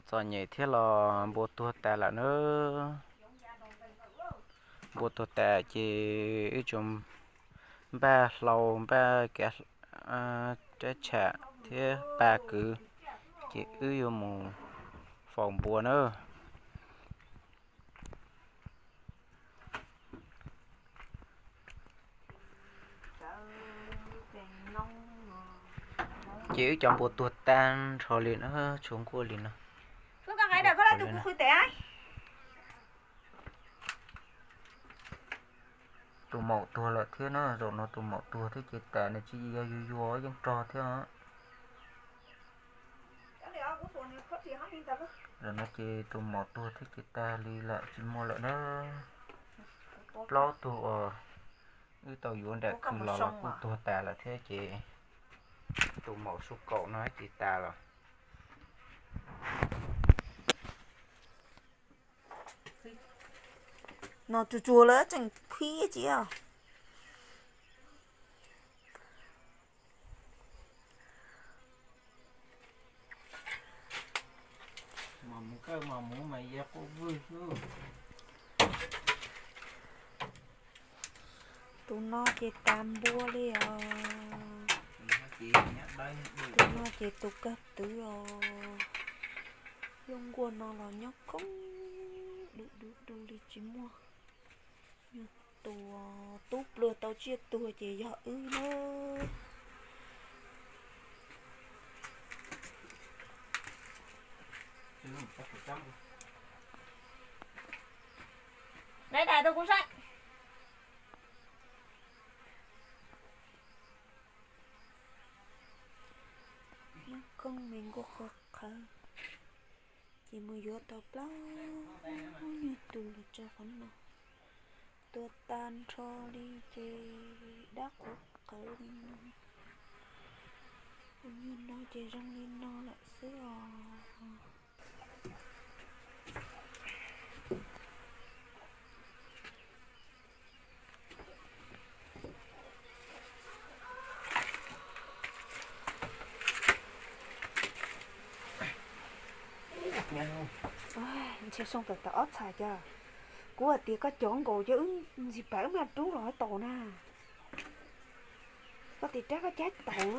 Txom nyem thiab los npua tuag tas lawm na. Npua tuag tas ces wb tsuas npaj hlau, npaj rab tsham thiab pa kwv, ces wb yuav mus faus npua na. Ces wb cov npua tuag tag nrho li na, tshuav nkuaj li no. Tus maum tuag lawm thiab na, zaum no tus maum tuag thiab ces tas nws tsis yog yuag yuag yeej rog thiab. Zaum no ces tus maum tuag thiab ces tas li lawm tsis muaj lawm na. Plaub tug uas wb tau yuav nram khw los los kuj tuag tas lawm thiab ces tus maum su kaum no ces tas lawm. No tsuag tsuag lawm tseem khib cia. Tus no ces tas npua li os. Tus no ces tus kawg twv os. Yog nkuaj no los nyob koob du du du li tsis muaj. Tus tub pluag tau tsiaj tuag ces yog wb na. Dai dais rau kuv saib. Nyob koob me nkuaj qhuav qhawv, ces mus yuav tau plaub nyuag tus los tso qhov no. Tuag tag nrho li ces dab qhuav qhawv li no. Tus nyuag no ces zoo li no lawm xwb os. Ntshe soo tawm tawm ob txhais cas. Kuv hais tias koj cov nkaus ces wb ntxim pab wb mam rub los tau na. Koj tis rab koj cab tau.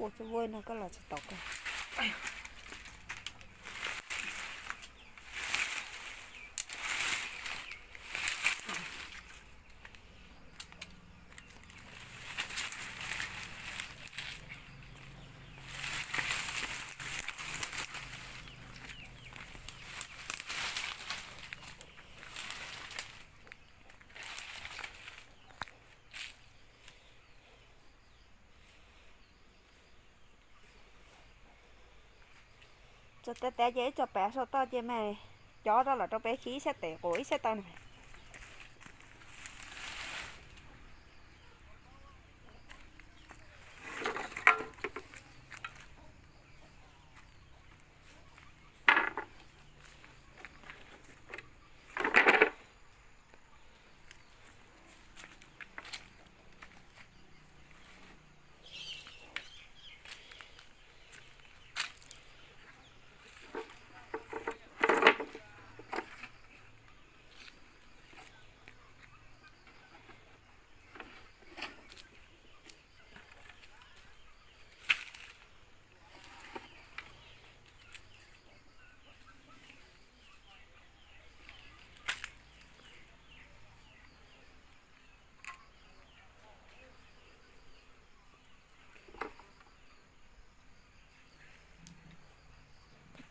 Khuj, cov vuag no koj los tsis tau koj. Tso tav tav ces ib tso pav saum toj ces mas cov rau los rau peb khi ib sab tes quas ib sab taw na.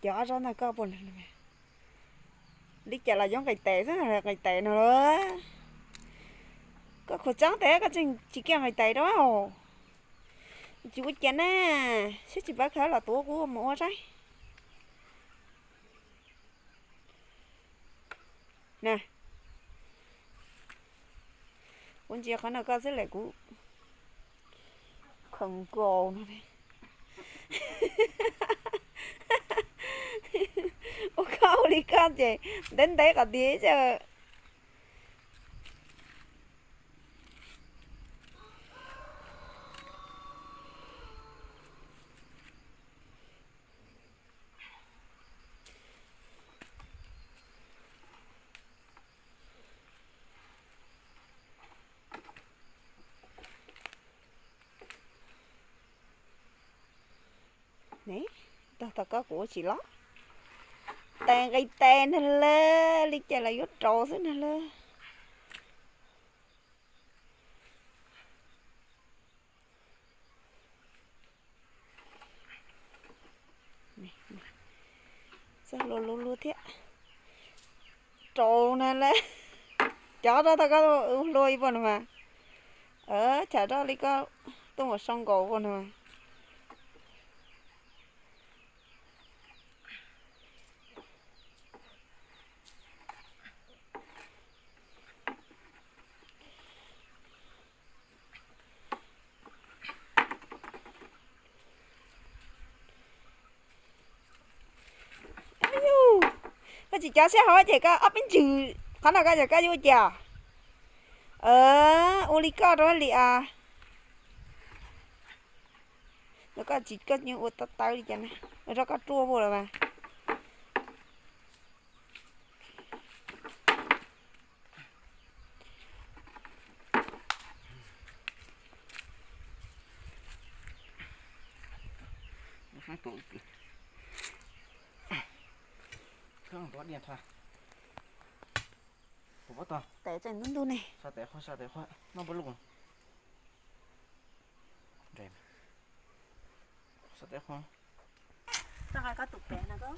Cov ob zaub ntag koj puas, li cas los yuav nqis tes xwb, nqis tes no lawm. Koj khuv txeeb tes koj tseem tsis kiag nqis tes rau. Tsis ua cas na, siab tsis pab khav los tuav kuv mus ua saib. Na, kuv ntsia qhov no koj xwb lawm kuv khoom nkaus no. Ua koj ua li koj ces ntev ntev qhov tiag. Ne, tog tog koj kuv ua tsis los. Tes nqis tes ntag lawm, li cas los yuav rau xwb ntag lawm. Txog hlua lub lub thiab. Rau na lawm. Cov rau tau koj hlua ib puas no mas. Chav rau li koj tuaj mus sau nkaus puas no mas. Koj tsis cov siab hauv ces koj ob peb ntsws qhov no koj yog koj yuav ua cas? Ua li koj rau li as. Koj tsis, koj ua tawv tawv li cas na, ua rau koj ruaj puas los mas. Tes tseem ntub ntub ne. Txog nqa koj tus pem no koj.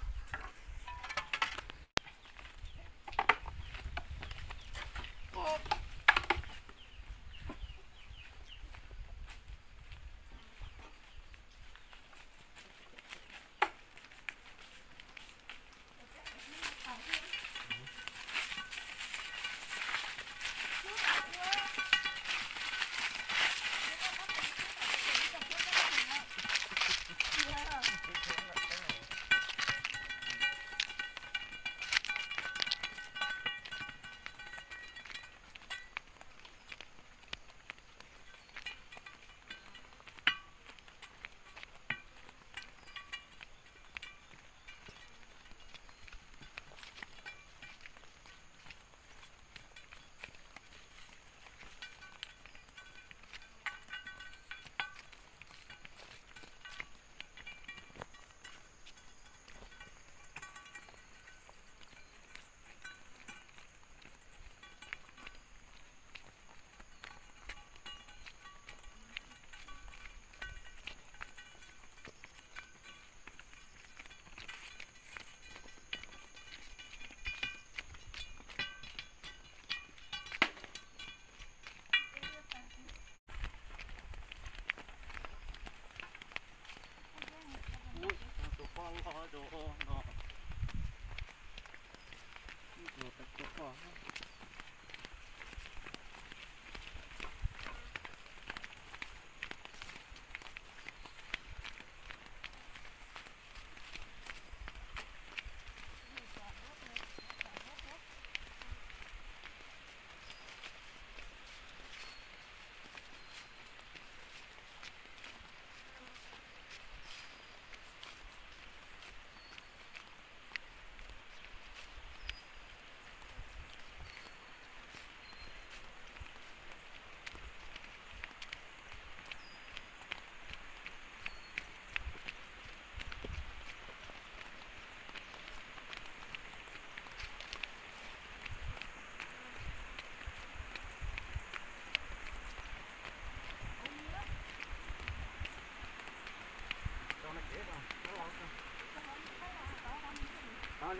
Ua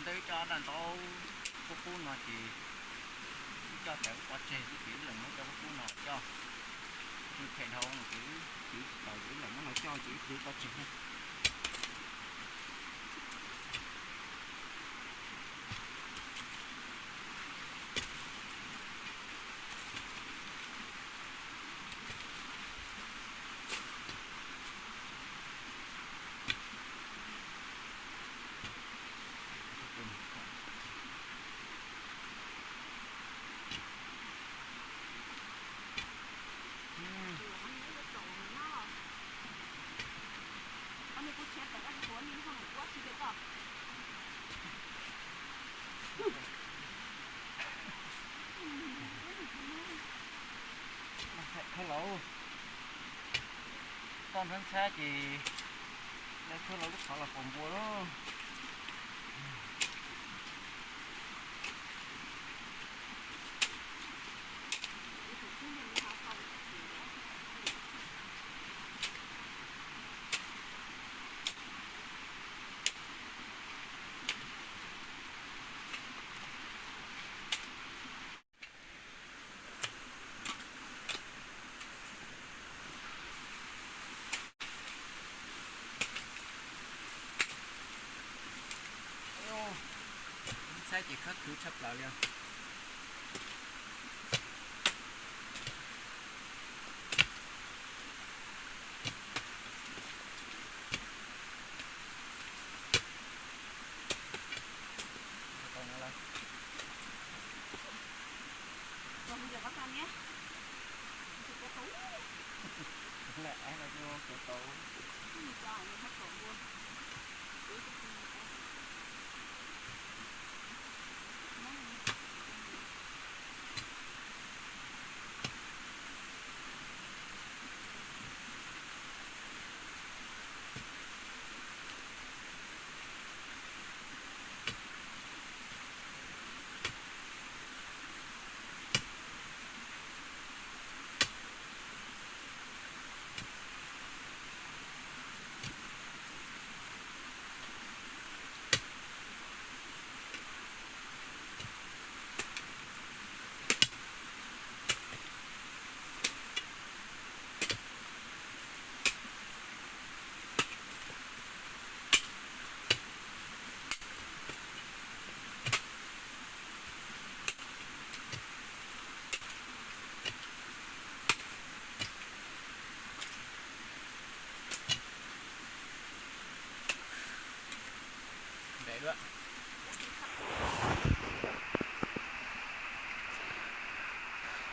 ntej wb coj daim ntaub qub qub no ces wb coj tawm wb pov tseg ces wb los muab cov qub qub no coj. Nws phem dhau no ces wb tsis tau, wb los muab no coj ces wb twb pov tseg na. Thawj laus, toj ntxhab ntxhab ces lawv thawj laus lub qhov los pom npua lauj. Ntxhab ces khab khwv tshaj plaws li. Lawm, no kuj tau.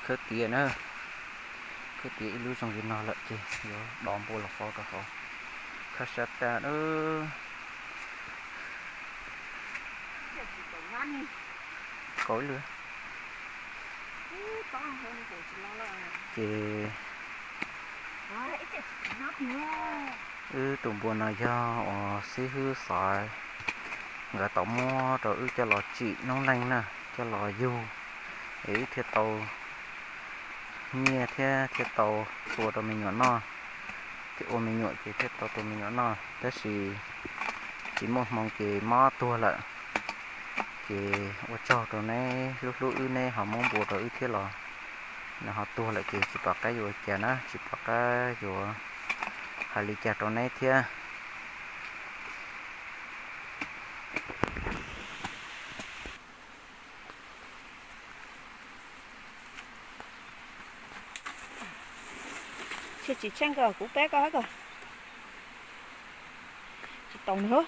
Khawb tiav na, khawb tiav ib lub zoo li no lawm ces yuav dov npua los faus rau hauv. Khawb sab tag na. Kaum ib lwm. Ces wb tus npua no yog uas xib hwb Xaiv, nkawd tau muab rau wb coj los tsim noob neej na, coj los yug, es wb thiaj tau nyiaj thiab thiaj tau tua rau me nyuam noj, thiaj ua me nyuam ces thiaj tau tua me nyuam noj. Tab sis tsis muaj hmoo ces mob tuag lawm. Ces ua tsaug rau neb hlub hlub wb, neb ho muab npua rau wb thiab los nws ho tuag lawm ces tsis pom qab yuav ua cas na, tsis pom qab yuav hais li cas rau neb thiab. Tsis tsheej koj, kuv pab koj hab koj. Tsis tau nws.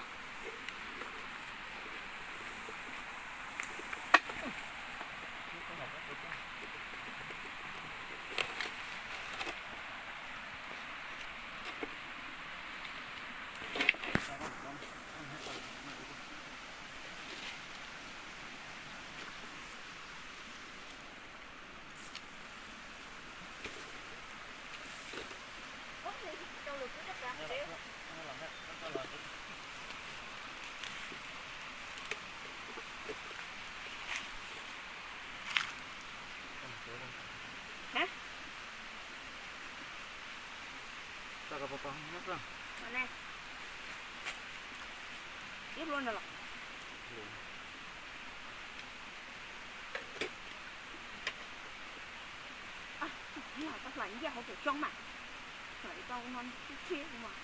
Ib hlua no los. Tau hlais ncaj hauv cov xyoob mas, hlais tau no tib txhia mas.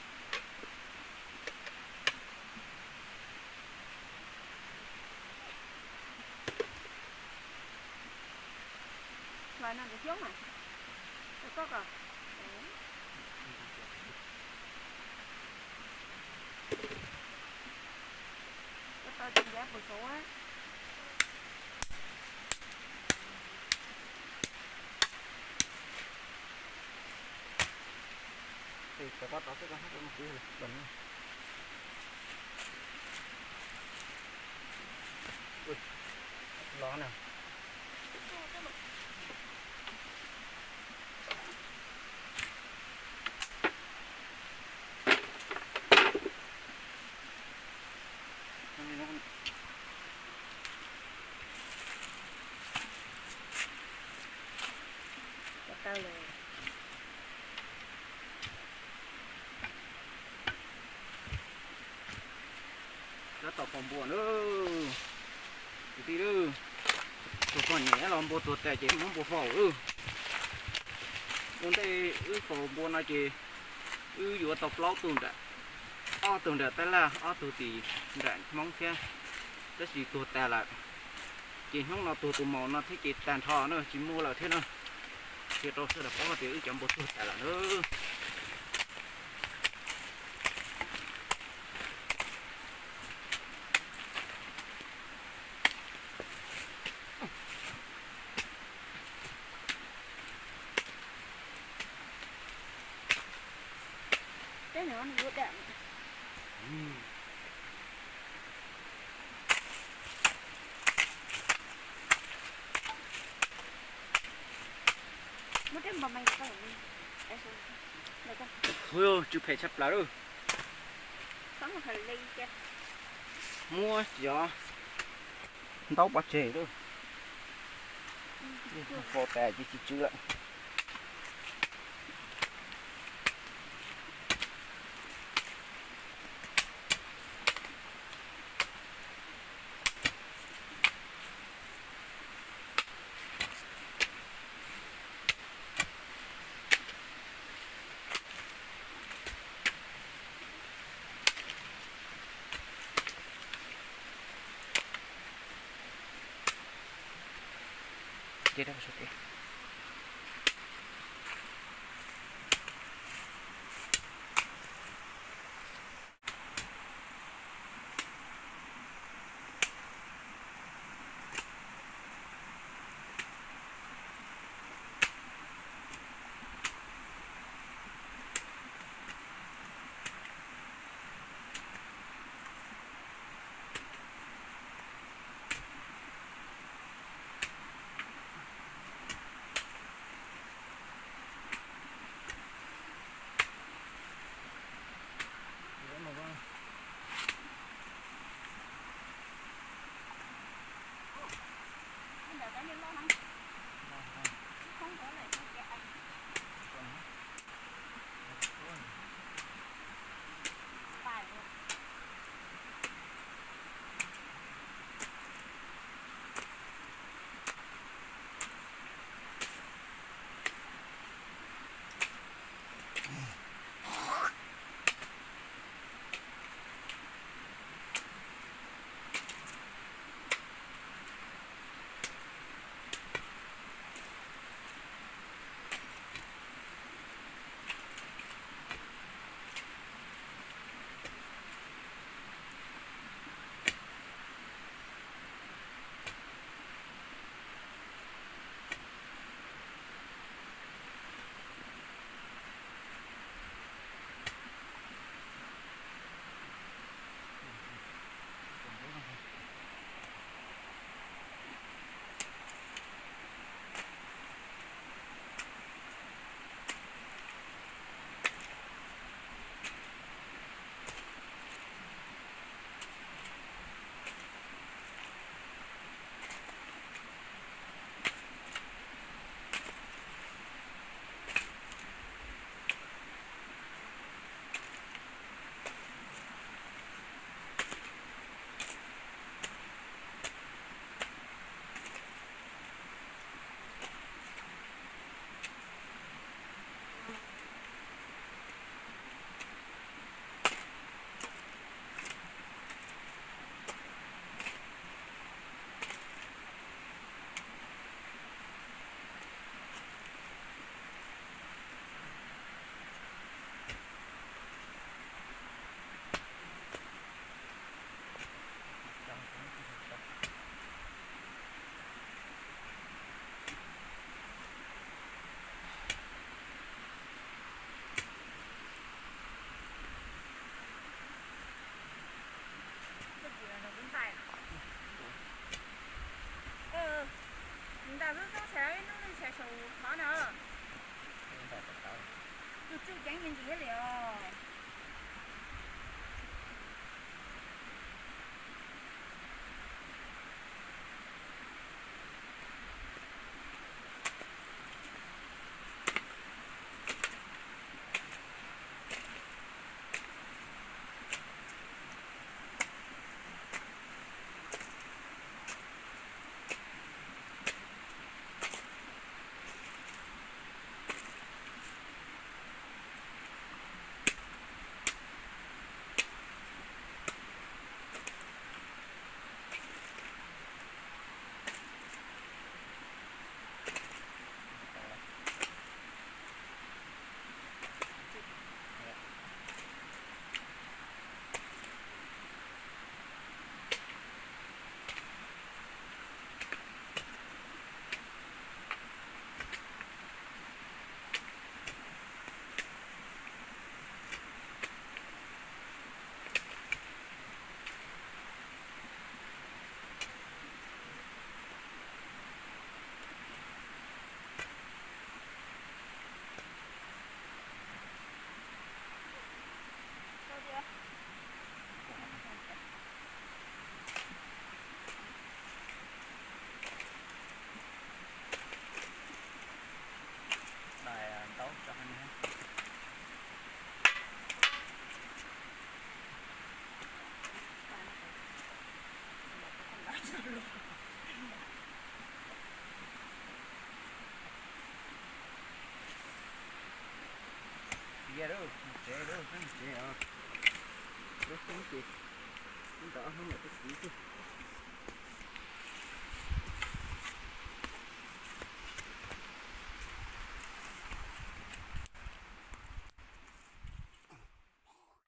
Hlais no cov xyoob mas, rau koj kom. Koj tau tsis ncav puas saud. Los na. Tab tom faus npua na. Kwv tij, tus poj niam los npua tuag tas ces muab npua faus lawm. Ua ntej wb faus npua no ces wb yuav tau plaub tug nram, ob tug nram Tab Laj, ob tug tim nram Hmoob thiab, tab sis tuag tas lawm. Ces hnub no tuag tus maum no thiab ces tag nrho na, tsis muaj lawm thiab na. Qhia rau sawv daws paub tias wb cov npua tuag tas lawm na. Tsw phem tshaj plaws lawm. Muab cov ntaub pov tseg lawm. Faus tas ces tsis tsw lawm. Ces ntawm ob hnub mam tuaj siv xwb.